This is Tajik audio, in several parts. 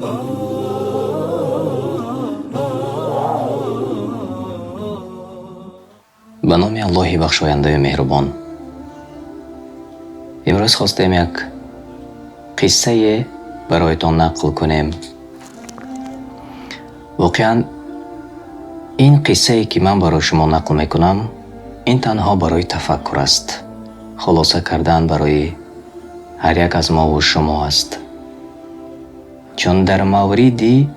Ба номи Аллоҳи бахшояндаю меҳрубон. Имрӯз хостем як қиссае бароятон нақл кунем. Воқеан, ин қиссае, ки ман барои шумо нақл мекунам, ин танҳо барои тафаккур аст. Хулоса кардан барои ҳар як аз мову шумо аст. Чун дар мавриди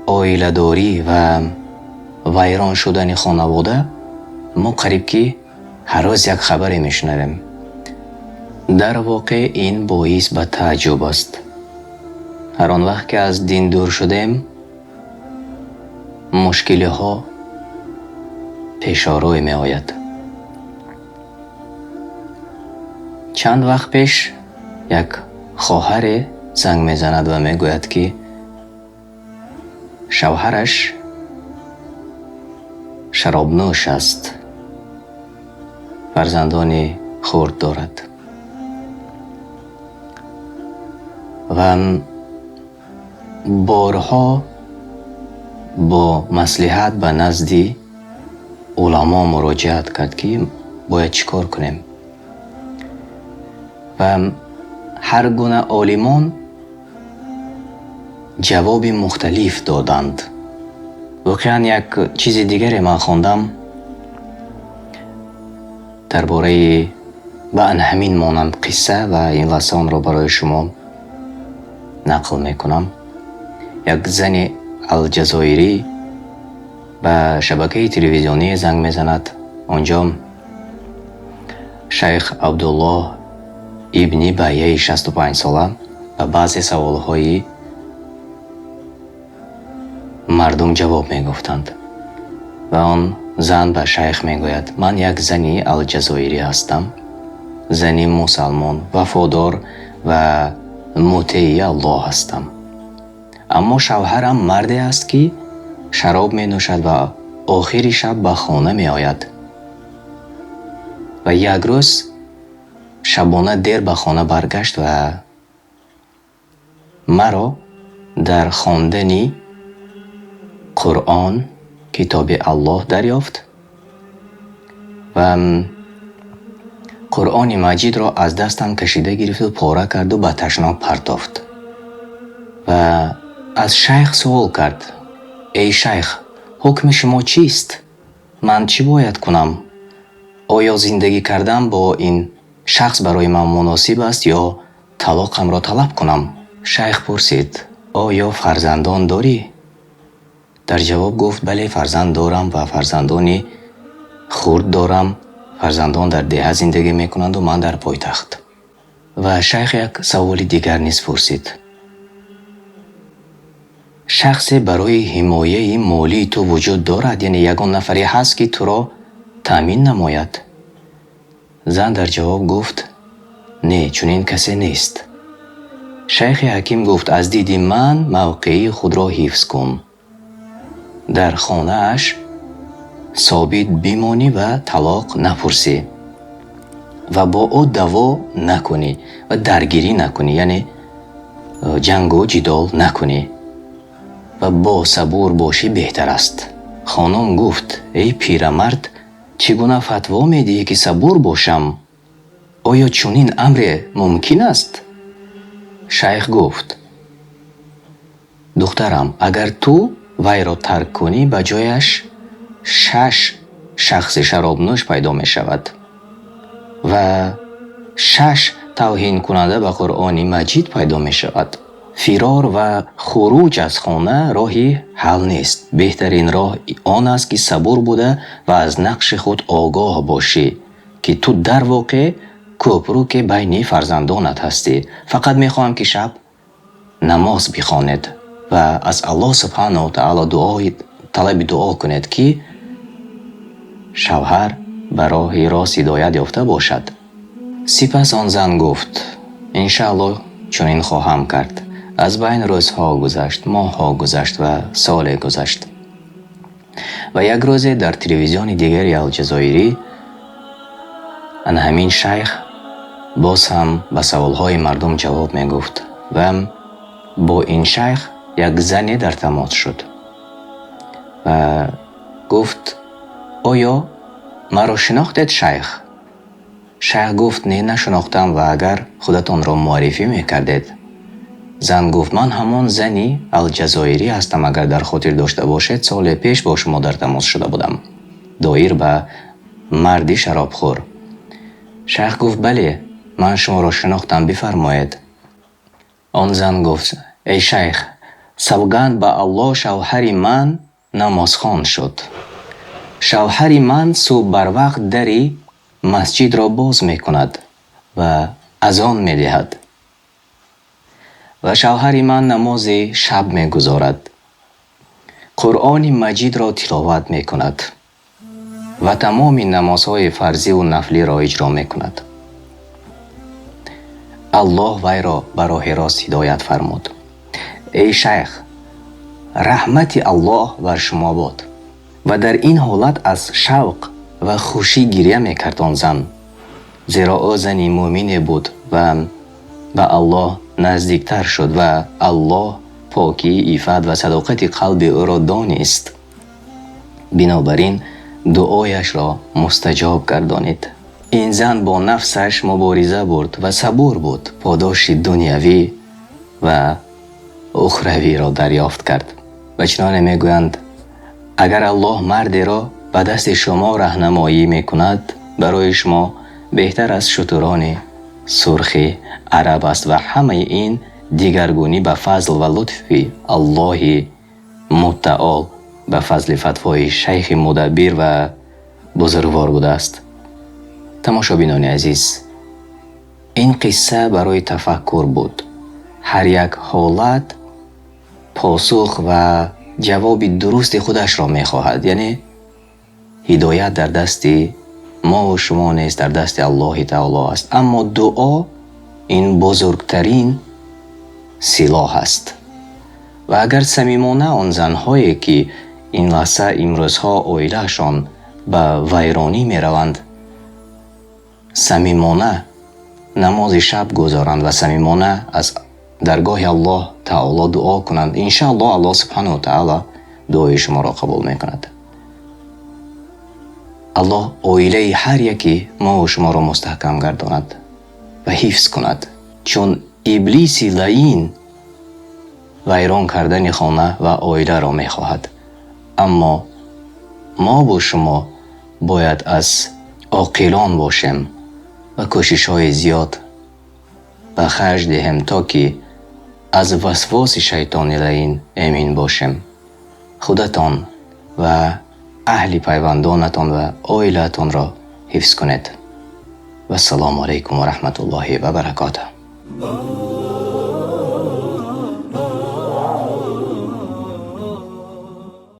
оиладорӣ ва вайрон шудани хонавода мо қариб ки ҳар рӯз як хабаре мешунавем. Дар воқеъ ин боис ба тааҷҷуб аст. Ҳар он вақт ки аз дин дур шудем, мушкилиҳо пешорӯй меояд. Чанд вақт пеш як хоҳаре занг мезанад ва мегӯяд, ки шавҳараш шаробнӯш аст, фарзандони хурд дорад ва борҳо бо маслиҳат ба назди уламо муроҷиат кард, ки бояд чӣ кор кунем. Ва ҳар гуна олимон ҷавоби мухталиф доданд. Воқеан, як чизи дигаре ман хондам дар бораи ба ан ҳамин монанд қисса ва ин лаҳза онро барои шумо нақл мекунам. Як зани алҷазоирӣ ба шабакаи телевизионие занг мезанад. Онҷо шайх Абдуллоҳ ибни Байяи 65-сола ба баъзе саволҳои мардум ҷавоб мегуфтанд. Ва он зан ба шайх мегӯяд: ман як зани алҷазоирӣ ҳастам, зани мусалмон, вафодор ва мутеи Аллоҳ ҳастам. Аммо шавҳарам марде аст, ки шароб менӯшад ва охири шаб ба хона меояд. Ва як рӯз шабона дер ба хона баргашт ва маро дар хондани Қуръон, китоби Аллоҳ, дарёфт ва Қуръони Маҷидро аз дастам кашида гирифту пора карду ба ташноб партофт. Ва аз шайх суол кард: эй шайх, ҳукми шумо чист? Ман чӣ бояд кунам? Оё зиндагӣ кардан бо ин шахс барои ман муносиб аст ё талоқамро талаб кунам? Шайх пурсид: оё фарзандон дорӣ? Дар ҷавоб гуфт: бале, фарзанд дорам ва фарзандони хурд дорам. Фарзандон дар деҳа зиндагӣ мекунанду ман дар пойтахт. Ва шайх як саволи дигар низ пурсид: шахсе барои ҳимояи молии ту вуҷуд дорад, яъне ягон нафаре ҳаст, ки туро таъмин намояд? Зан дар ҷавоб гуфт: не, чунин касе нест. Шайхи ҳаким гуфт: аз диди ман мавқеи худро ҳифз кун, дар хонааш собит бимонӣ ва талоқ напурсӣ ва бо ӯ даъво накунӣ ва даргирӣ накунӣ, яъне ҷангу ҷидол накунӣ ва бо сабур бошӣ беҳтар аст. Хонум гуфт: эй пирамард, чӣ гуна фатво медиҳӣ, ки сабур бошам? Оё чунин амре мумкин аст? Шайх гуфт: духтарам, агар ту вайро тарк кунӣ, ба ҷояш 6 шахси шаробнӯш пайдо мешавад ва 6 тавҳинкунанда ба Қуръони Маҷид пайдо мешавад. Фирор ва хуруҷ аз хона роҳи ҳал нест. Беҳтарин роҳ он аст, ки сабур буда ва аз нақши худ огоҳ бошӣ, ки ту дар воқеъ кӯпруке байни фарзандонат ҳастӣ. Фақат мехоҳам, ки шаб намоз бихонед ва аз Аллоҳ субҳанаҳу ва таъоло талаби дуо кунед, ки шавҳар ба роҳи рост ҳидоят ёфта бошад. Сипас он зан гуфт: иншааллоҳ чунин хоҳам кард. Аз байн рӯзҳо гузашт, моҳҳо гузашт ва соле гузашт. Ва як рӯзе дар телевизиони дигари Алҷазоирӣ ана ҳамин шайх боз ҳам ба саволҳои мардум ҷавоб мегуфт ва Бо ин шайх як зане дар тамос шуд ва гуфт: «Оё маро шинохтед, шайх?» Шайх гуфт: «Не, нашинохтам, ва агар худатонро муаррифӣ мекардед?» Зан гуфт: «Ман ҳамон зани Алҷазоирӣ ҳастам, агар дар хотир дошта бошед, соле пеш бо шумо дар тамос шуда будам доир ба марди шаробхӯр». Шайх гуфт: «Бале, ман шуморо шинохтам, бифармоед». Он зан гуфт: «Эй шайх, савганд ба Аллоҳ, шавҳари ман намозхон шуд. Шавҳари ман субҳ барвақт дари масҷидро боз мекунад ва азон медиҳад ва шавҳари ман намози шаб мегузорад, Қуръони маҷидро тиловат мекунад ва тамоми намозҳои фарзиву нафлиро иҷро мекунад. Аллоҳ вайро ба роҳи рост ҳидоят фармуд. Эй шайх, раҳмати Аллоҳ бар шумо бод». Ва дар ин ҳолат аз шавқ ва хушӣ гиря мекард он зан, зеро ӯ зани мӯмине буд ва ба Аллоҳ наздиктар шуд ва Аллоҳ покӣ, иффат ва садоқати қалби ӯро донист, бинобар ин дуояшро мустаҷоб гардонид. Ин зан бо нафсаш мубориза бурд ва сабур буд, подоши дунявӣ ва ухравиро дарёфт кард. Ва чуноне мегӯянд, агар Аллоҳ мардеро ба дасти шумо раҳнамоӣ мекунад, барои шумо беҳтар аз шутурони сурхи араб аст. Ва ҳамаи ин дигаргунӣ ба фазл ва лутфи Аллоҳи муттаол, ба фазли фатвои шайхи мудаббир ва бузургвор будааст. Тамошобинони азиз, ин қисса барои тафаккур буд. Ҳар як ҳолат посух ва ҷавоби дурусти худашро мехоҳад, яъне ҳидоят дар дасти мо ва шумо нест, дар дасти Аллоҳи таоло аст. Аммо дуо ин бузургтарин силоҳ аст. Ва агар самимона он занҳое, ки ин лаҳза имрӯзҳо оилаашон ба вайронӣ мераванд, самимона намози шаб гузоранд ва самимона аз даргоҳи Аллоҳ таоло дуо кунанд, иншааллоҳ Аллоҳ субҳанаҳу ва таъоло дуои шуморо қабул мекунад. Аллоҳ оилаи ҳар яки мо ва шуморо мустаҳкам гардонад ва ҳифз кунад, чун иблиси лаин вайрон кардани хона ва оиларо мехоҳад. Аммо мо бо шумо бояд аз оқилон бошем ва кӯшишҳои зиёд ба харҷ диҳем, то ки аз васвоси шайтони лаин эмин бошем. Худатон ва аҳли пайвандонатон ва оилаатонро ҳифз кунед. Вассалому алайкум ва раҳматуллоҳи ва баракотуҳ.